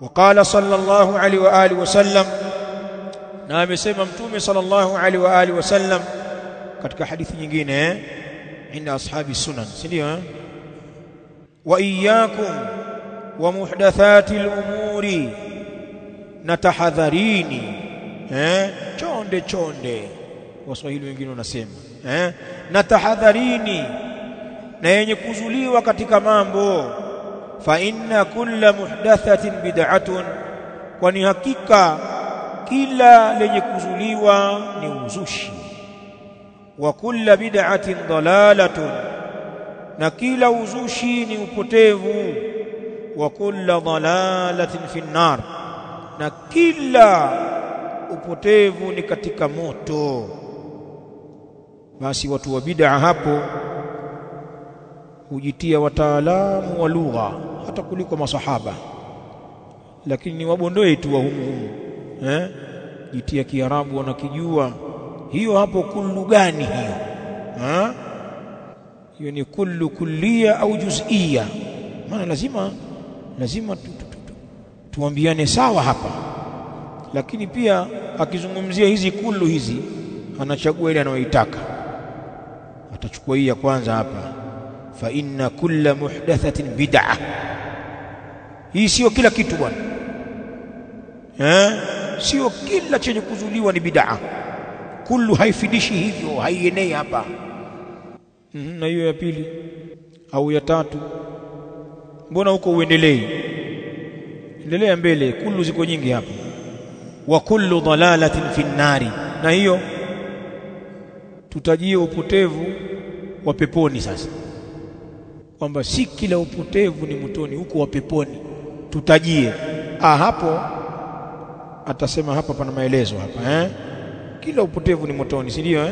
Waqala sallallahu alaihi wa alihi wasallam, na amesema Mtume sallallahu alaihi wa alihi wasallam katika hadithi nyingine inda ashabi sunan, si ndio? Wa iyyakum wa muhdathati al-umuri, na tahadharini chonde chonde, Waswahili wengine wanasema na tahadharini na yenye kuzuliwa katika mambo. Fa inna kulla muhdathatin bid'atun, kwani hakika kila lenye kuzuliwa ni uzushi. Wa kulla bid'atin dalalatun, na kila uzushi ni upotevu. Wa kulla dalalatin fi nnar, na kila upotevu ni katika moto. Basi watu wa bid'a hapo hujitia wataalamu wa lugha hata kuliko masahaba, lakini ni wabondoe tu wa humu humu, jitia Kiarabu wanakijua. Hiyo hapo kullu gani hiyo? Hiyo ni kullu kullia au juz'ia? Maana lazima tuambiane sawa hapa. Lakini pia akizungumzia hizi kullu hizi anachagua ile anayoitaka, atachukua hii ya kwanza hapa, fa inna kulla muhdathatin bid'ah. Hii sio kila kitu bwana, sio kila chenye kuzuliwa ni bid'ah. Kullu haifidishi hivyo, haienei hapa. Na hiyo ya pili au ya tatu, mbona huko uendelee? Endelea mbele, kullu ziko nyingi hapa. Wa kullu dalalatin fi nnari, na hiyo tutajie upotevu wa peponi sasa, kwamba si kila upotevu ni motoni, huko wa peponi tutajie. Hapo atasema hapa pana maelezo hapa, kila upotevu ni motoni, si ndio?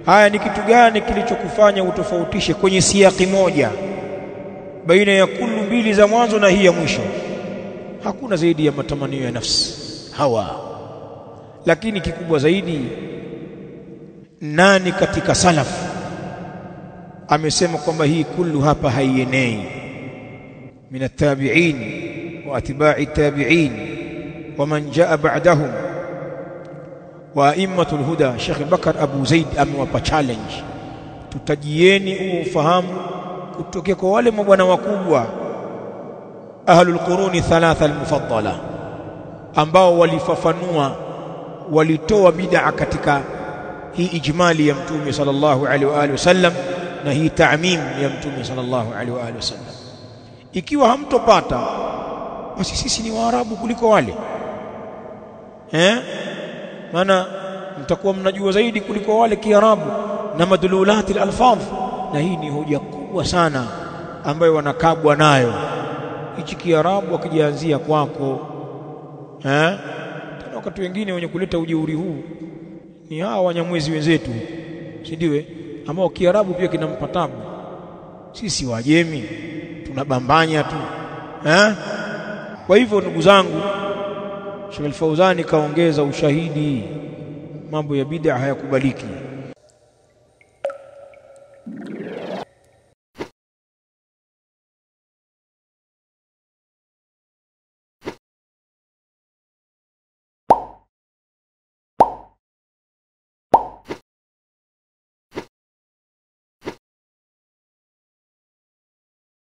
Haya, ni kitu gani kilichokufanya utofautishe kwenye siyaki moja baina ya kullu mbili za mwanzo na hii ya mwisho? Hakuna zaidi ya matamanio ya nafsi, hawa. Lakini kikubwa zaidi, nani katika salaf amesema kwamba hii kullu hapa haienei? Min at-tabi'in wa atba'i at-tabi'in wa man jaa ba'dahum wa a'immatul huda. Sheikh Bakar Abu Zaid amewapa challenge, tutajieni huo ufahamu kutokea kwa wale mabwana wakubwa ahlul quruni thalatha al-mufaddala, ambao walifafanua, walitoa bid'a katika hii ijmali ya Mtume sallallahu alaihi wa alihi wasallam na hii ta'mim ya Mtume sallallahu alaihi wa alihi wasallam. Ikiwa hamtopata, basi sisi ni Waarabu kuliko wale, maana mtakuwa mnajua zaidi kuliko wale Kiarabu na madlulati al-alfadh. Na hii ni hoja kubwa sana ambayo wanakabwa nayo. Hichi Kiarabu wakijianzia kwako, tena wakati wengine wenye kuleta ujeuri huu ni hawa Wanyamwezi wenzetu, si ndio? Ambao Kiarabu pia kinampa tabu. Sisi Wajemi tunabambanya tu, Kwa hivyo ndugu zangu, Sheikh Al-Fauzani kaongeza ushahidi, mambo ya bid'a hayakubaliki.